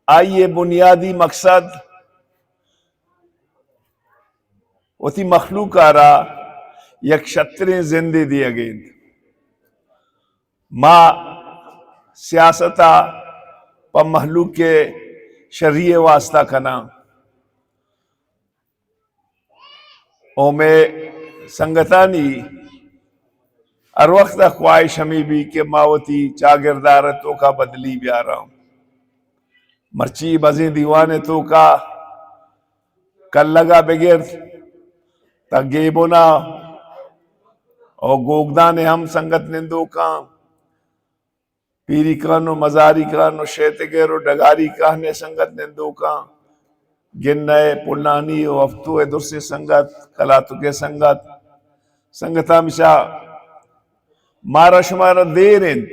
آئی ءِ بنیادی مقصد وتی مخلوق ءَ را یک شتریں زندے دیگ ءَ انت۔ ما سیاست ءَ پہ مخلوق ءِ شری ءِ واسطہ کناں۔ او مئے سنگتانی ہر وقت ءَ خواہش ہمے بی کہ ما وتی چاگردار ءِ توکا بدلی بیاراں۔ مرچی بزیں دیوان ءِ توکا کلگ ءَ بگر تا گیبن ءَ او گوگدان ءَ ہم سنگت نندوکاں۔ پیری کان و مزاری کان و شیتگر و ڈگاری کان ءِ سنگت نندوکاں، گنہ ءِ پلانی و ہفتو ءِ درسیں سنگت، کلاتک ءِ سنگت، سنگتاں، ہمیشا مارا شمارا دیر انت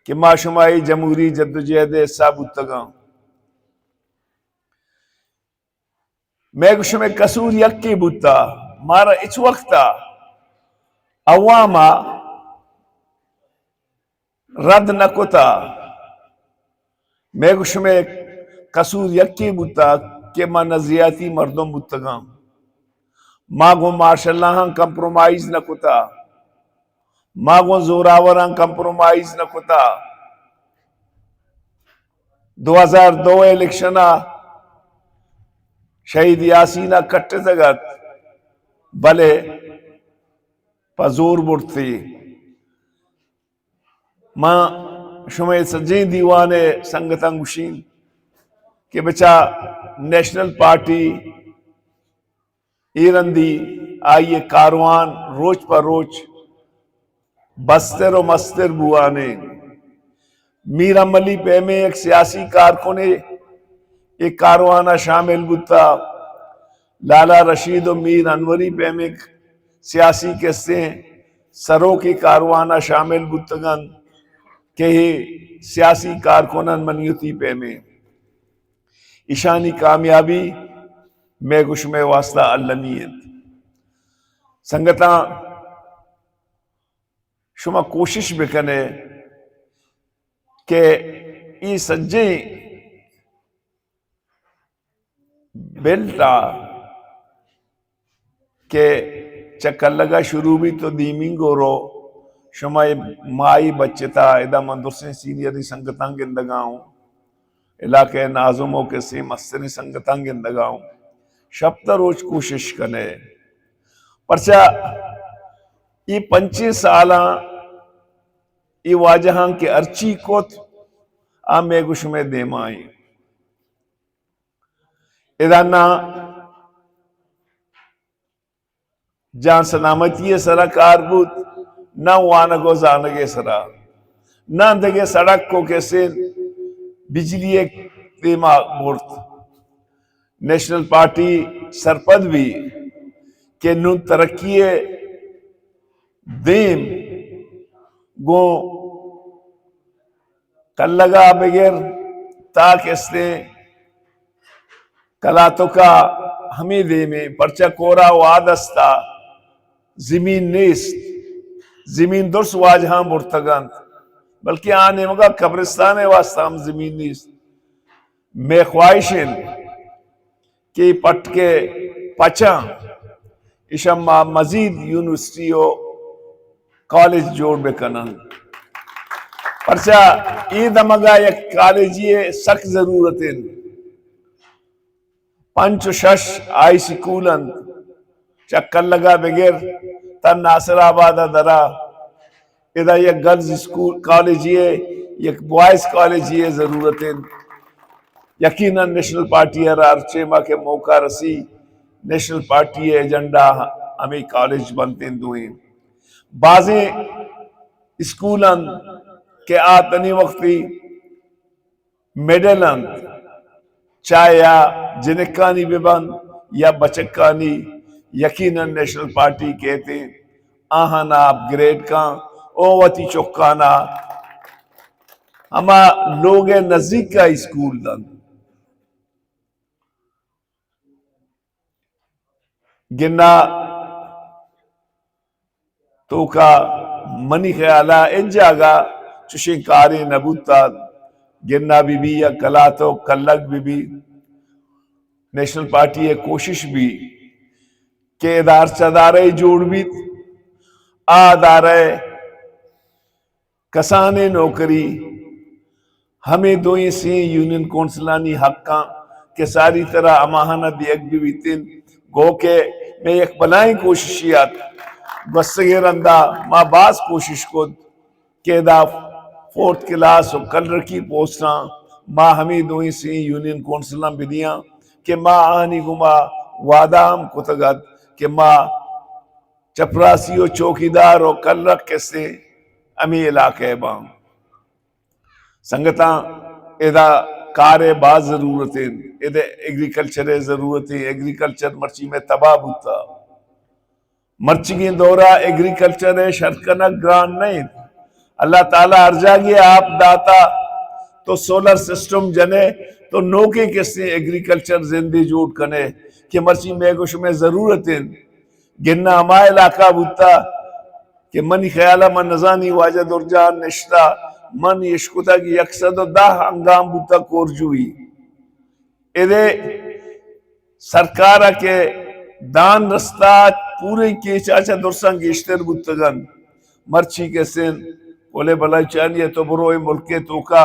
کہ ما شما اے جمہوری جدوجہد ءِ حصہ بوتگاں۔ مئے گو شمئے قصور یکے بوتا، مارا ہچ وقتا عوام ءَ رد نہ کتا۔ مئے گو شمئے قصور یکے بوتا کہ ما نظریاتی مردم بوتگاں۔ ما گوں مارشلاں کمپرومائز نہ کتا۔ ما گوں زوراوراں کمپرومائز نہ کتا۔ دو ہزار دو الیکشن ءَ شہید یاسین ءَ کٹتگ ات، بلے پہ زور برتی۔ ما شمئے سجیں دیوان ءِ سنگتاں گوشیں کہ بچا نیشنل پارٹی اے رندی آئی ءِ کاروان روچ پہ روچ بستر و مستر بوان انت۔ میر ہمل علی پیمیں یک سیاسی کارکنے اے کاروان ءَ شامل بوتا۔ لالا رشید و میر انوری پیمیں سیاسی کسیں سروک اے کاروان ءَ شامل بوتگ انت کہ اے سیاسی کارکنان منی وتی پیمیں۔ ایشانی کامیابی مئے گو شمئے واسطہ المی انت۔ سنگتاں، شما کوشش بکنے کہ اے سجیں بیلٹ ءَ کہ چہ کلگ ءَ شروع بیت و دیمینگ ءَ رو، شما اے مائی بچتا، ادا من درسیں سینئریں سنگتاں گندگا اوں، علاقہ ءِ نازم و کسیں مستریں سنگتاں گندگا اوں۔ شپ تا روچ کوشش کنے، پرچا اے پنچیں سالاں اے واجہاں کہ ہرچی کت، آ مئے گو شمئے دیما ایں۔ ادا نہ جان سلامتی ءِ سرا کار بوت، نہ وانگ و زانگ ءِ سرا، نہ دگہ سڑک و کسے بجلی ءِ دیما برت۔ نیشنل پارٹی سرپد بی کہ نوں ترقی ءِ دیم گوں کلگا بگر تاک استیں کلاتکا ہمے دیمیں، پرچا کورا واد استا، زمین نیست، زمین درس واجہاں برتگ انت، بلکہ آ نیمگا قبرستان ءِ واسطہ ہم زمین نیست۔ مئے خواہش انت کہ اے پٹک ءِ پچاں ایشاں ما مزید یونیورسٹی و کالج جوڑ بکنن، پرچا اے دمگا یک کالجی ءِ سک ضرورت انت۔ پنچ و شش ہائی سکول انت، چہ کلگا بگر تا ناصر آباد ءَ درا ادا یک گرلز اسکول کالجے ءِ، یک بوائز کالجے ءِ ضرورت انت۔ یقیناً نیشنل پارٹی ءَ را ہرچے ما کہ موقع رسی، نیشنل پارٹی ءِ ایجنڈا ہمے کالج بنت انت دوئیں۔ بازیں اسکول انت کہ آ تنی وقتی مڈل انت، چاہے آ جنکانی بہ بنت یا بچکانی، یقیناً نیشنل پارٹی کہتے آہانا اپ گریڈ کن او وتی چکانا ہما لوگ ءِ نزیک ءَ اسکول دنت۔ گنا توکا منی خیالا ہچ جاگہ چشیں کارے نہ بوتا، گنا بہ بی یا کلات و کلگ بہ بی، نیشنل پارٹی ء کوشش بی کہ ادا ہرچ ادارہ جوڑ بیت، آ ادارہ کسانیں نوکری ہمے دوئیں سیں یونین کونسلانی حقاں کہ ساری طرح ہماہاں دیگ بہ بیت انت، گو کہ مئے یک بلائیں کوششے ات۔ گوستگیں رندا ما باز کوشش کت کہ ادا فورتھ کلاس و کلرکی پوسٹاں ما ہمے دوئیں سیں یونین کونسلاں بدیاں کہ ما آنی گما وعدہ ہم کتگ ات کہ ما چپراسی و چوکیدار و کلرک کسے ہمے علاقہ ء باں۔ سنگتاں، ادا کار ء باز ضرورت انت، ادا ایگریکلچر ء ضرورت انت، ایگریکلچر مرچی مئے تباہ بوتا۔ مرچیگیں دورا ایگریکلچر ء شر کنگ گران نہ انت۔ اللہ تعالی ہر جاگے آپ داتا، تو سولر سسٹم جنے، تو نوکیں کسے ایگریکلچر زندے جوڑ کنے کہ مرچی مئے گو شمئے ضرورت انت۔ گنا ہما علاقہ بوتا کہ منی خیال ء من نزانی واجہ درجان نشتا، من اشکتا کہ یک سد و دہ ہنگام بوتا کورجوئی۔ ادے سرکار ء کہ دان رستا پوریں کیچ ء چہ درساں گیشتر بوتگ انت۔ مرچی کسیں پل ء بلوچانی ء تو برو اے ملک ء توکا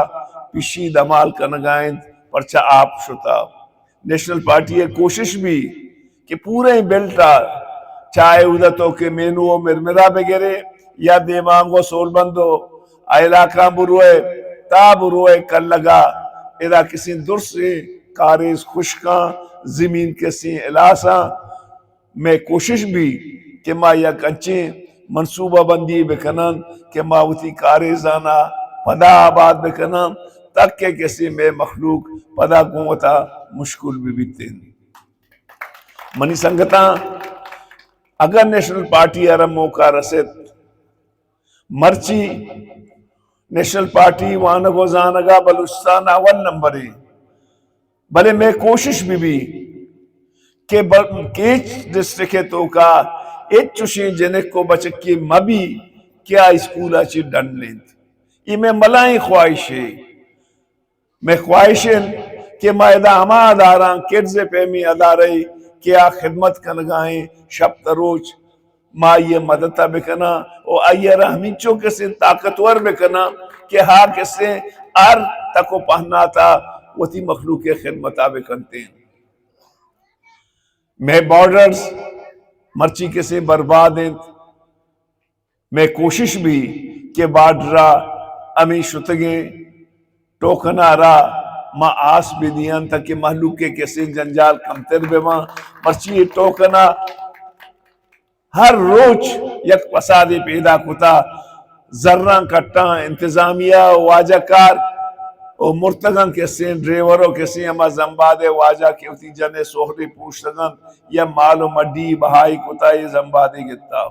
پشی دمال کنگا انت، پرچا آپ شتا۔ نیشنل پارٹی ء کوشش بی کہ پوریں بیلٹ ء چاہے اودا تو کہ مینو و مرمرا بگرے یا دیمانگ و سولبند و آ علاقہ بروئے تا بروئے کلگا ادا کسیں درسیں کاریز خشکاں زمین کسیں الاساں مئے کوشش بی کہ ما یک انچیں منصوبہ بندی بکنن کہ ما وتی کاریزانا پدا آباد بکنن تاکہ کسے مئے مخلوق پدا گوں وتا مشکل بہ بیتیں۔ منی سنگتاں، اگر نیشنل پارٹی ء را موقع رسیت، مرچی نیشنل پارٹی وانگ و زانگا بلوچستان اول نمبر ایں، بلے مئے کوشش بہ بی کہ ب-، کیچ ڈسٹرکٹ ء توکا ہچ چوشیں جنک و بچکے مہ بی کہ آ اسکول ء چہ ڈن انت۔ اے مئے ملائیں خواہشے۔ مئے خواہش انت کہ ما ادا ہما اداراں، کڈز ء پیمیں ادارہ کہ آ خدمت کنگا ایں شپ تا روچ، ما آئی ء مدت ء بکناں و آئی ء را ہمینچو کسے طاقتور بکناں کہ ہا کسے ہر تک و پہناتا وتی مخلوق ء خدمت ء بکنتیں۔ مئے بارڈرز مرچی کسے برباد انت، مئے کوشش بی کہ بارڈر ء ہمے شتگیں ٹوکن ء را ما آس بہ دیاں تاکہ مہلوک ء کسیں جنجال کمتر بہ باں۔ مرچی اے ٹوکن ء ہر روچ یک پسادے پیدا کتا، زراں کٹاں، انتظامیہ و واجہ کار و مرتگاں کسیں ڈریور و کسیں ہما زمبادے واجہ کہ وتی جن ء سہرے پوشتگاں یا مال و مڈی بہائی کتا، اے زمبادے گتا۔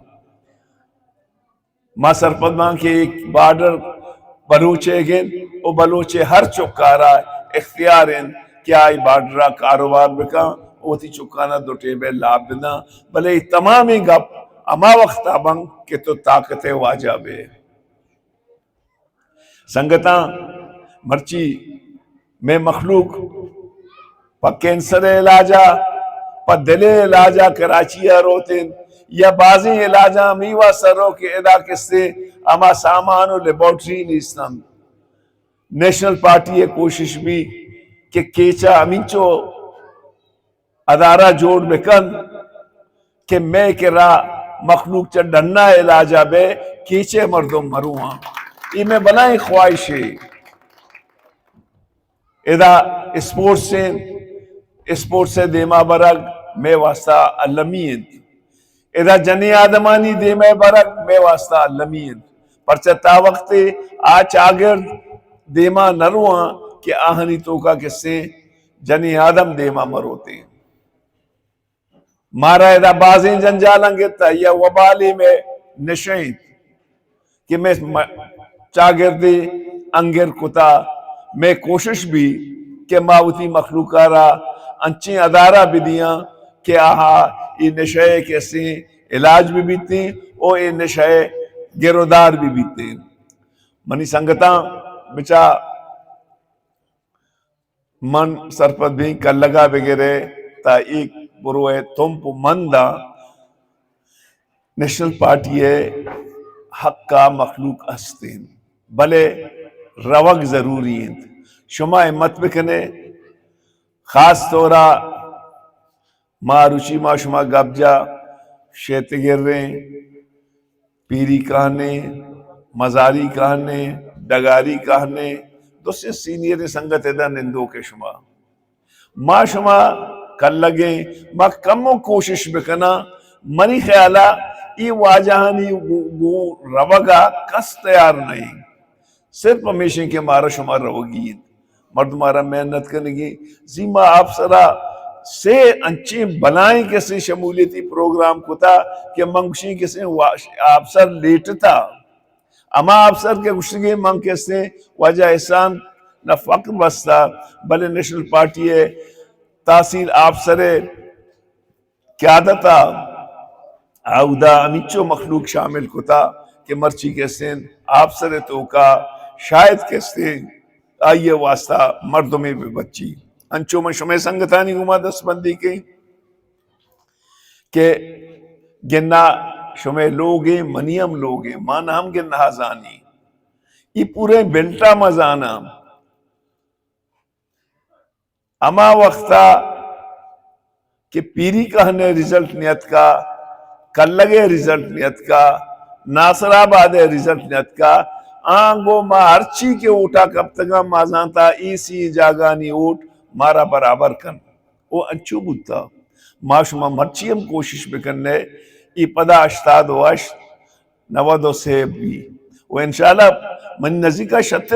ما سرپد باں کہ اے بارڈر بلوچ ء گند و بلوچ ء ہر چکارا اختیار انت کہ آئی بارڈر ء کاروبار بکن و وتی چکانا دو ٹیبے لاپ بدن، بلے اے تمامیں گپ ہما وقت ء بنت کہ تو طاقت ء واجہ بے۔ سنگتاں، مرچی مئے مخلوق پہ کینسر ء علاج ء، پہ دل ء علاج ء کراچی ء روت انت یا بازیں علاجاں ہمے واسطہ رو کہ ادا کسے ہما سامان و لیبارٹری نیست انت۔ نیشنل پارٹی ء کوشش بی کہ کیچ ء ہمینچو ادارہ جوڑ بکن کہ مئے کرا مخلوق چہ ڈنا علاج ء بئے، کیچ ء مردم مرواں۔ اے مئے بلائیں خواہشے۔ ادا اسپورٹس انت، اسپورٹس ء دیما برگ مئے واسطہ المی انت۔ ادا جنیں آدمانی دیما برگ مئے واسطہ المی انت۔ پرچہ تا وقتے آ چاگرد دیما نہ رواں کہ آہانی توکا کسیں جنیں آدم دیما مروتیں۔ مارا ادا بازیں جنجالاں گپتا، یا وبالے مئے نشہ انت کہ مئے م-، چاگردے انگر کتا۔ مئے کوشش بی کہ ما وتی مخلوق ء را انچیں ادارہ بدیاں کہ آہا اے نشہ ء کسیں علاج بہ بیتیں و اے نشہ ء گرودار بہ بیتیں۔ منی سنگتاں، بچا من سرپد بیں، کلگا بگرے تا ایک بروئے تمپ و منداں نیشنل پارٹی ءِ حق ءَ مخلوق است انت، بلے روگ ضروری انت۔ شما ہمت بکنے، خاص طور ءَ ماروچی ما شما گپ جا شیتگریں، پیری کہنیں، مزاری کہنیں، ڈگاری کہنیں، دوسیں سینئریں سنگت ادا نندوک ءِ شما۔ ما شما کلگیں، ما کمو کوشش بکناں، منی خیال ءَ اے واجہانی گو، گو روگ ءَ کس تیار نہ انت۔ صرف ہمیشیں کہ مارا شما روگی انت، مردم مارا محنت کنگی۔ زی ما آپسرا سے انچیں بلائیں کسیں شمولیتی پروگرام کتا کہ من گوشیں کسیں وا، آپسر لیٹتا۔ ہما آپسر کہ گوشتگیں من کسیں واجہ احسان نہ فقط بستا، بلے نیشنل پارٹی ءِ تحصیل آپسر ءِ قیادت ءَ اودا ہمینچو مخلوق شامل کتا کہ مرچی کسیں آپسر ءِ توکا شاید کسیں آئی ءِ واسطہ مردمے بہ بچی۔ انچو من شمئے سنگتانی گوما دست بندی کیں کہ گنا شمئے لوگیں، منی ہم لوگیں، من ہم گنہا زانی۔ ای پورے بلٹا ما زاناں۔ ہما وختا کہ پیری کہن ءِ رزلٹ نیتکا، کلگ ءِ رزلٹ نیتکا، ناصر آباد ءِ رزلٹ نیتکا، آنگو ما ہرچی کہ ووٹا کپتگاں، ما زانتا اے سی جاگہانی ووٹ مارا برابر کن۔ او انچو بوتا۔ ما شما مرچی ہم کوشش بکننے، ای پدا ہشتاد و ہشت، نود و سے بی۔ و انشاءاللہ من نزیکا شتر